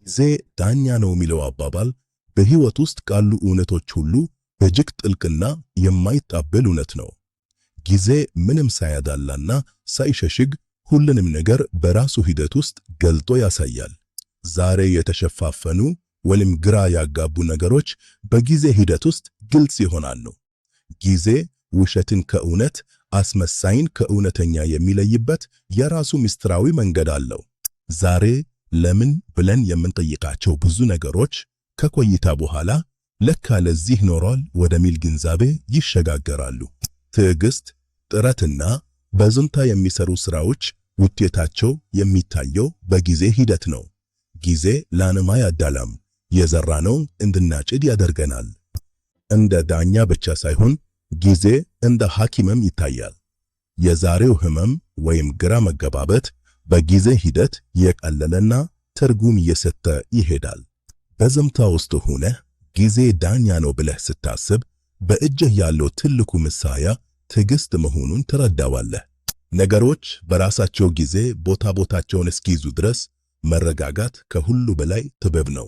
ጊዜ ዳኛ ነው የሚለው አባባል በሕይወት ውስጥ ካሉ እውነቶች ሁሉ እጅግ ጥልቅና የማይታበል እውነት ነው። ጊዜ ምንም ሳያዳላና ሳይሸሽግ ሁሉንም ነገር በራሱ ሂደት ውስጥ ገልጦ ያሳያል። ዛሬ የተሸፋፈኑ ወይም ግራ ያጋቡ ነገሮች በጊዜ ሂደት ውስጥ ግልጽ ይሆናሉ። ጊዜ ውሸትን ከእውነት፣ አስመሳይን ከእውነተኛ የሚለይበት የራሱ ምስጢራዊ መንገድ አለው። ዛሬ ለምን ብለን የምንጠይቃቸው ብዙ ነገሮች ከቆይታ በኋላ ለካ ለዚህ ኖሯል ወደሚል ግንዛቤ ይሸጋገራሉ። ትዕግስት፣ ጥረትና በዝምታ የሚሰሩ ስራዎች ውጤታቸው የሚታየው በጊዜ ሂደት ነው። ጊዜ ለማንም አያዳላም፣ የዘራነውን እንድናጭድ ያደርገናል። እንደ ዳኛ ብቻ ሳይሆን ጊዜ እንደ ሐኪምም ይታያል። የዛሬው ህመም ወይም ግራ መጋባት በጊዜ ሂደት እየቀለለና ትርጉም እየሰጠ ይሄዳል። በዝምታ ውስጥ ሆነህ ጊዜ ዳኛ ነው ብለህ ስታስብ በእጅህ ያለው ትልቁ መሳሪያ ትዕግስት መሆኑን ትረዳዋለህ። ነገሮች በራሳቸው ጊዜ ቦታ ቦታቸውን እስኪይዙ ድረስ መረጋጋት ከሁሉ በላይ ጥበብ ነው።